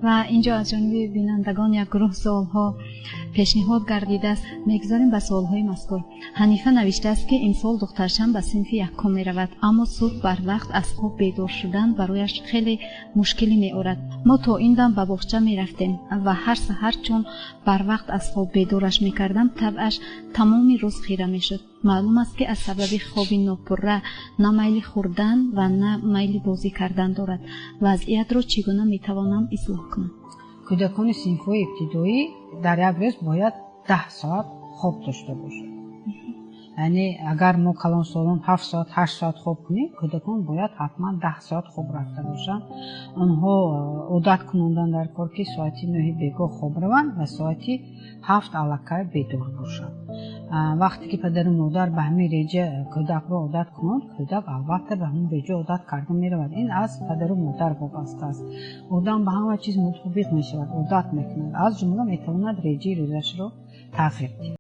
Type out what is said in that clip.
Ва инҷо аз ҷониби бинандагон як гурӯҳ суолҳо пешниҳод гардидааст. Мегузарем ба суолҳои мазкур. Ҳанифа навиштааст, ки имсол духтарчам ба синфи якум меравад, аммо субҳ барвақт аз хоб бедор шудан барояш хеле мушкилӣ меорад. Мо то ин дам ба боғча мерафтем ва ҳар саҳар чун барвақт аз хоб бедораш мекардам, табъаш тамоми рӯз хира мешуд. Маълум аст, ки аз сабаби хоби нопурра на майли хӯрдан ва на майли бозӣ кардан дорад. Вазъиятро чӣ гуна метавонам ислоҳ кунам? Кӯдакони синфҳои ибтидоӣ дар як рӯз бояд 10 соат хоб дошта бошад. Яъне агар мо калонсолон 7 соат, 8 соат хоб кунем, кӯдакон бояд ҳатман 10 соат хоб рафта бошанд. Онҳо одат кунондан дар кор, ки соати 9-и бегоҳ хоб раванд ва соати 7 аллакай бедор бошанд. Вақте ки падару модар ба ҳамин реҷа кӯдакро одат кунанд, кӯдак албатта ба ҳамин реҷа одат карда меравад. Ин аз падару модар вобаста аст. Одам ба ҳама чиз мутобиқ мешавад, одат мекунад, аз ҷумла метавонад реҷаи рӯзашро тағйир диҳад.